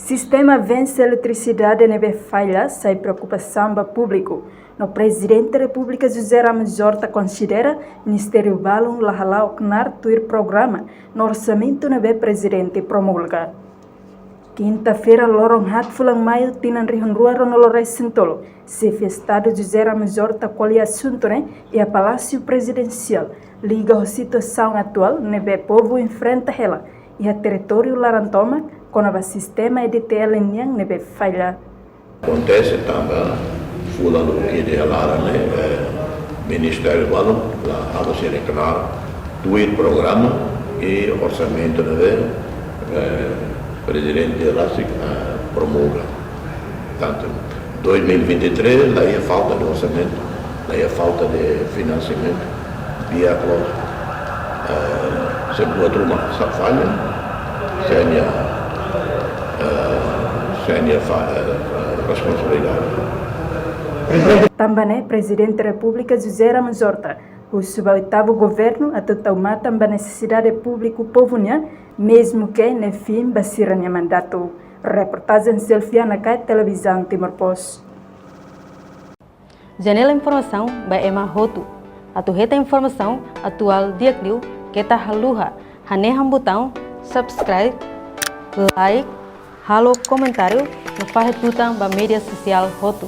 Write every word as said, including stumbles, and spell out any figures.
Sistema vense eletrisidade ne'ebé falla sai preokupasaun ba públiku, no Prezidente Repúblika José Ramos Horta konsidera ministériu balun la hala'o knaar tuir programa no orsamentu ne'ebé Prezidente promulga. Kinta-feira, loron haat fulan Maiu, tinan rihun rua ruanulu resin tolu, Xefe Estadu José Ramos Horta ko'alia asuntu ne'e iha Palásiu Prezidensiál, liga ho situasaun atuál ne'ebé povu enfrenta hela iha territóriu laran tomak, kona-ba sistema E D T L nian ne'ebé falla. Akontese tanba fulan loos ida iha laran ne'e, eh, ministériu balun la halo sira-nia knaar tuir programa i orsamentu ne'ebé, eh, Prezidente rasik, eh, promulga. Tantu dois mil e vinte e três la iha falta de orsamentu, la iha falta de finansiamentu, di'ak loos, eh, se buat ruma sa falla, sira-nia, eh, sira-nia fa-, eh, responsabilidade. Tanba ne'e, Prezidente Repúblika José Ramos Horta husu ba oitavu governu atu tau matan ba nesesidade públiku povu nian, mezmu ke ne'e fin ba sira-nia mandatu. Reportajen Selfiana Kai, Televizaun Timor Post. Janela informasaun ba ema hotu. Atu hetan informasaun atuál di'ak liu, keta haluha hanehan butaun subscribe, like, halo komentáriu, no fahe tutan ba média sosiál hotu.